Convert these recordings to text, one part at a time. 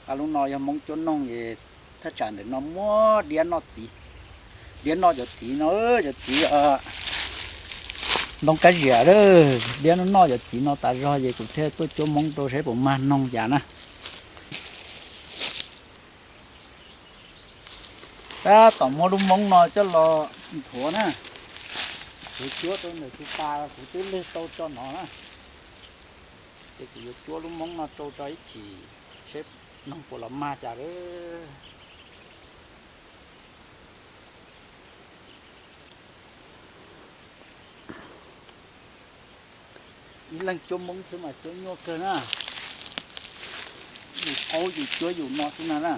Qab lub no yog Hmoob cuab noog es thaj tsam ntawm no muab diab noj txiv. Diab noj cov txiv no, cov txiv ntoo kab ziam a, diab noj cov txiv no tas zog ces kuv thiaj tuaj cuab Hmoob rau saib puas mag noog cas na. Tab tom muab lub Hmoob no coj los nthuav na, kuv cuab rau ntawm tus pas kuv twb leg tau tso no na, ces kuv yuav cuab lub Hmoob no rau tso ib chim seb noog puas los mag cas lawm. Ib leeg cuab Hmoob xwb mas cuab nyuaj kawg na, yus aub yus cuab yus no xwb na na.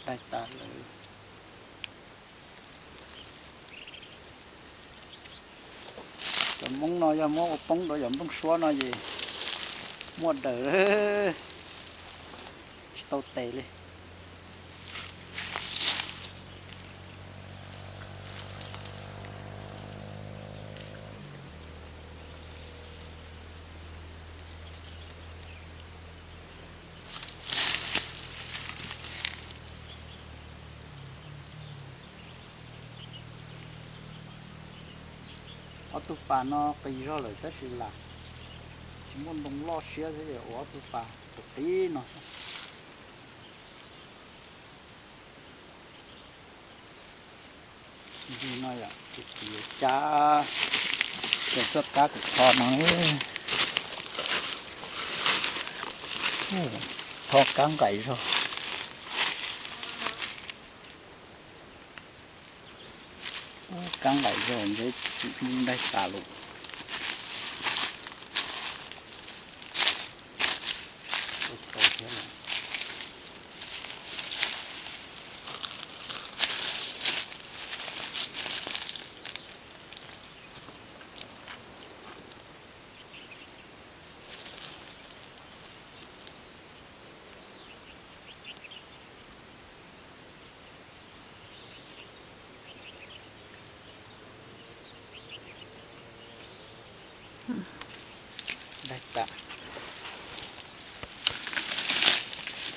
Daig tas lawm. Cov Hmoob no yog muab ua poob rau cov nplooj suab no ces muaj daws, tsis tau tes li. Ob tug pas no qis zog lawm tab sis lam tsis muaj ntoo loj siab thiab es ua ob tug pas qis qis no xwb. Ntsis no yom, tus txiv yuav cab cov txoj kab kuv tho no, tho kab nqaim zog. Kab nqaim zog ntshe tsis daig tas lawm. Daig tas.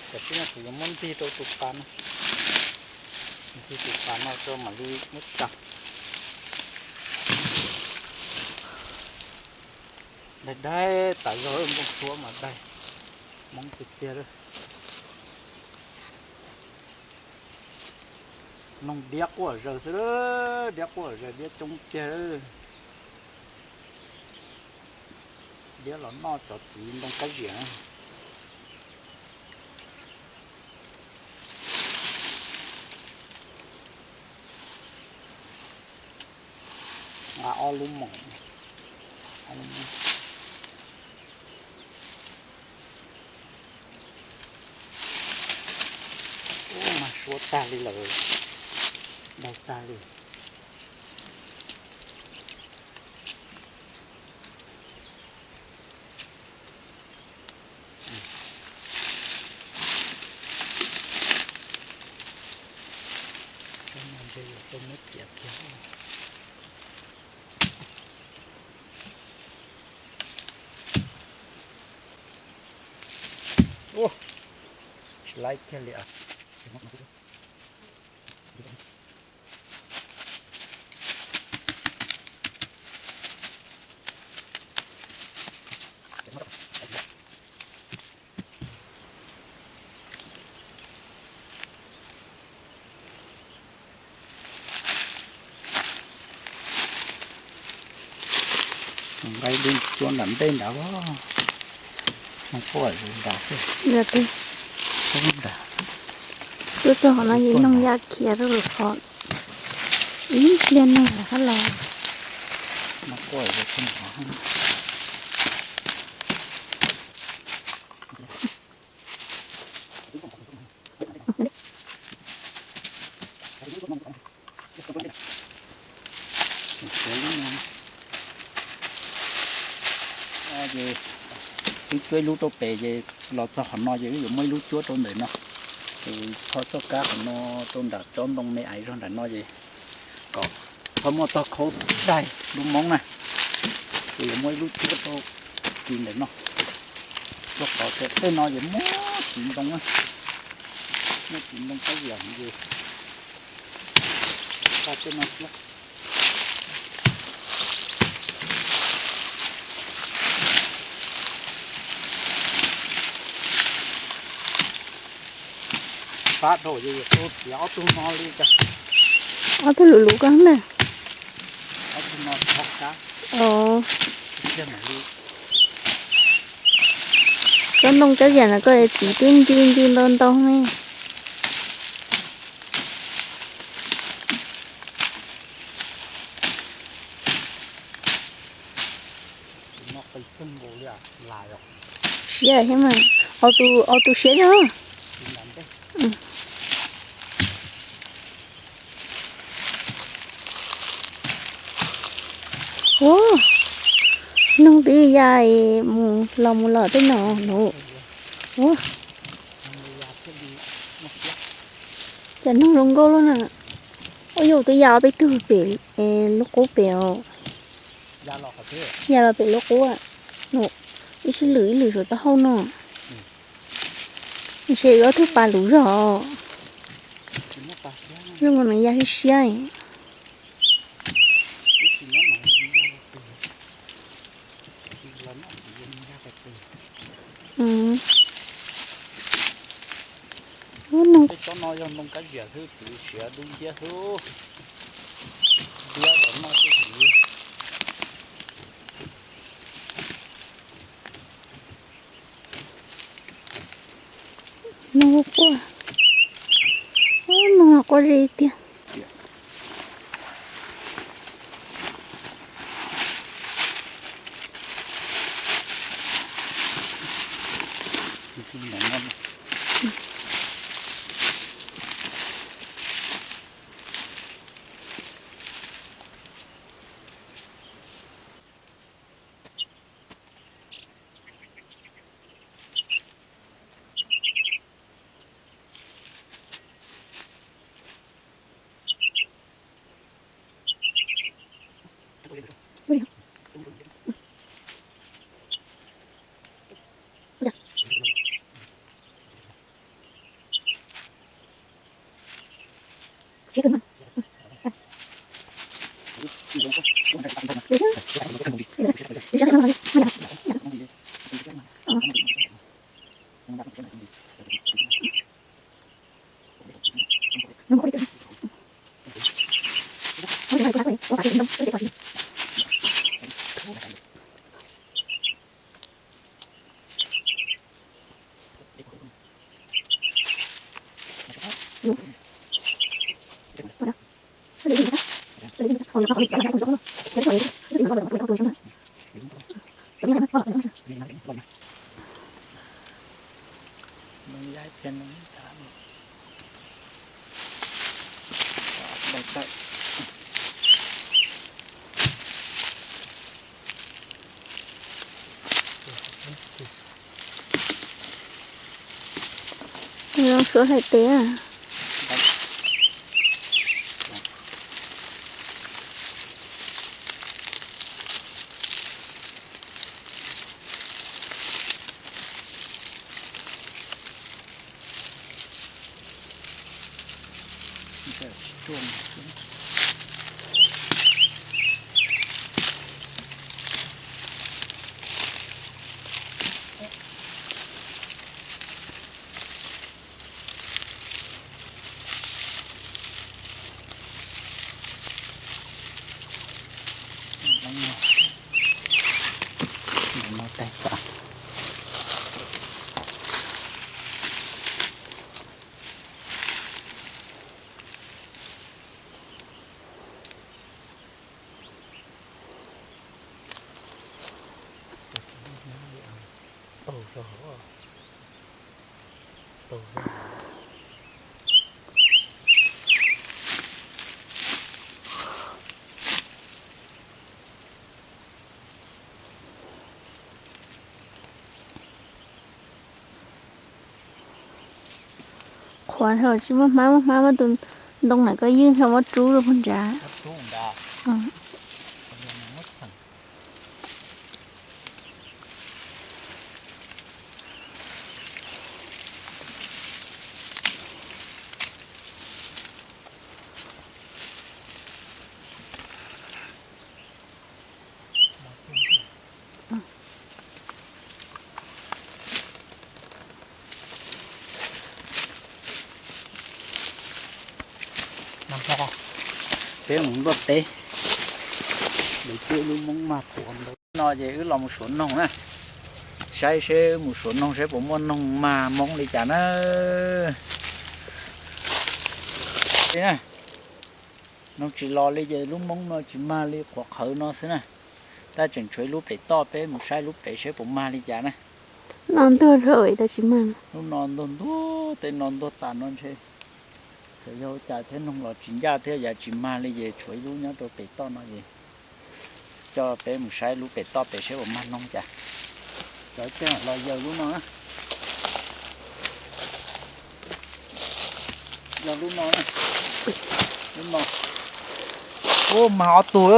Tam sim no kuv yuav muab ntxig rau tus pas no, ntxig tus pas no rau mam li muab tsa. Daig daig tas zog, nplooj suab mas daig, Hmoob tiag tiag lawm. Noog diab quaj zaws xwb, diab quaj zaws, diab coob tiag. Diab los noj cov txiv ntoo kab ziam. Nqa ob lub moos. Ub, mas suab tag li lawm, daig tag li. Ntshe yuav tau muab txiav kiag. Ub, tsis laib kiag li as. Nqaij dej cuab nram ntej nrad, no quaj nrad xwb. Tuaj txog qhov no ces noog ya khiav rau lawm qhov ib pliag neeg lawm hab los. Ces twb cuab ib lub rau pem ces los txog qhov no ces wb yuav muab ib lub cuab rau ntawm no. Ces tho txoj kab qhov no rau nram tsob ntoo me aiv zog nram no ces kom txhob muaj tog khaub daig lub moob na. Ces yuav muab ib lub cuab rau kis ntawm no. Rau qhov tias tej no ces muaj txiv ntoo na, muaj txiv ntoo kab yam ces tso tej no thiab. Pab dhau ces yuav tu txiav ob tug no li cas. Ob tug luv luv ko na. Ob tug no txhob kab. Tsob ntoo kab yam no koj txiv twb ncw ncw ntau ntau ne. Siab thiab mas, ob tug, ob tug siab zog. Ua, noog twb ya mus los mus los tej no no. Ua, cas noog zoo nkauj lub na. Ua yus twb ya ob peb tug pem lub qub pem os. Ya los pem lub qub no, ib sij lwm ib lwm saum taub hau no. Ntshe wb ob tug pas luv zog. Zoo nkaus nws ya siab siab. Tej tsob no yog ntoo kab ziam xwb, txiv siav dub nciab xwb. Ntiab los noj xwb. Noog quaj, noog quaj ze tiag. Suav hais tias Ua tsis muaj hmab, muaj hmab muab tus ntoo na koj ywg nrho muab rub rau puag nrad. Peb mus nplaj teb, lawv twb lub moob mag puas ntau no ces wb los mus suav noog na, saib seb wb mus suav noog saib puas muaj noog mag moob li cas na. Noog tsis los li ces lub moob no tsis mag li, qhuav qhawv no xwb na. Tab tseem tshuav ib lub pem toj, peb mus saib lub pem seb puas mag li cas na. No ntuag lawm tab tsis mag. Lub no ntuag ntuag, tej no ntuag tas no ntshe. Txawm yog ua cas thiab noog los tsis ncaj thiab yav tsis mag li ces tshuav ib lub nyob rau pem toj no ces coj peb mus saib lub pem toj pem seb puas mag noog cas. Cov coj los yawg lub no na. Yog lub no, lub no. Ub, mag ob tug,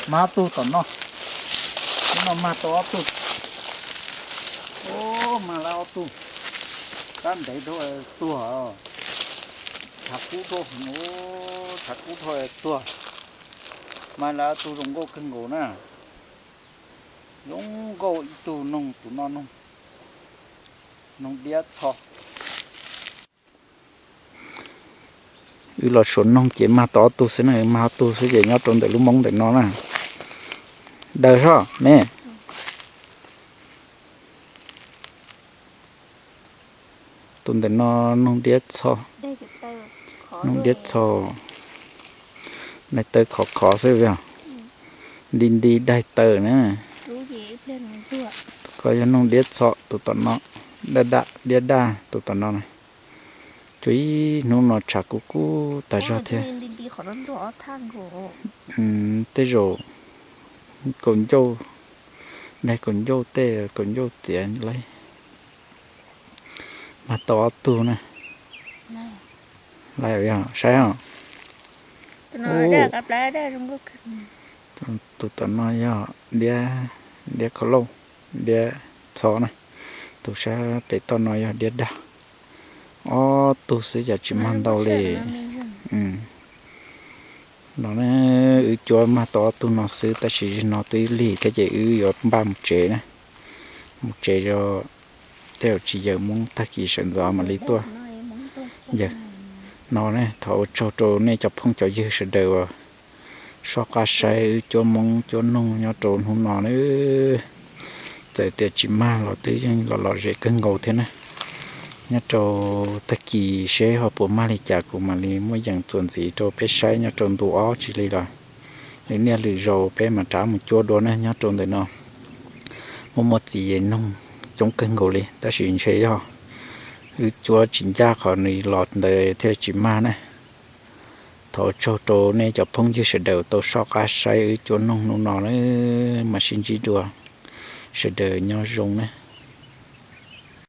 mag ob tug tom no. Lub no mag tau ob tug. Ub, mag lawm ob tug. Tab ntev dhau tuag. Tshav kub dhau, tshav kub dhau tuag. Mag lawm ob tug zoo nkauj kawg nkaus na. Zoo nkauj ib tug noog, tus no noog, noog diab txho. Wb los suav noog ces mag tau ob tug xwb na, mag ob tug xwb ces nyob rau ntawm lub moob ntawm no na. Daws soj me. Tus ntawm no noog diab txho, noog diab txho, daim taw khov khov xwb os. Nti nti daim taw na. Koj yog noog diab txho tus tom no, daj daj diab daj tus tom no na. Cuag ib hnub no tshav kub kub tas zog thiab. Tej zaum kaum ncauj, daig kaum ncauj tej kaum ncauj txiav lawm. Mag tau ob tug na. Lawm yog saib os. Tus tom no yog diab, diab khau lauj, diab txho na. Tus sab pem toj no yog diab dag. Ob tug xwb cas tsis mag ntau li. No na, wb cuab mag tau ob tug no xwb tab sis zaum no twb lig thiab ces wb yuav npaj mus tsev na. Mus tsev os, tej zaum tsis yawm Hmoob tag kis sawv ntxov mam li tuaj. Yawg, no ne, thov ua tsaug rau nej cov phooj cov ywg sawv daws uas soj qab saib wb cuab Hmoob cuab noog nyob rau hnub no na. Txawm tias tsis mag los twb yeej los lom zem kawg nkaus thiab na. Nyob rau tag kis seb ho puas mag li cas kuv mam li muab yees txuas ntxiv rau peb saib nyob rau ntu ob tsis li los lwm niaj lwm zaus peb mam rov mus cuab dua na. Nyob rau ntawm no muaj muaj txiv noog coob kawg nkaus li tab sis ntshe yog wb cuab tsis ncaj qhov nws los ntawd thiaj tsis mag na. Thov ua tsaug rau nej cov phooj ywg sawv daws tau soj qab saib wb cuab noog hnub no na, mam sib ntsib dua, sawv daws nyob zoo na.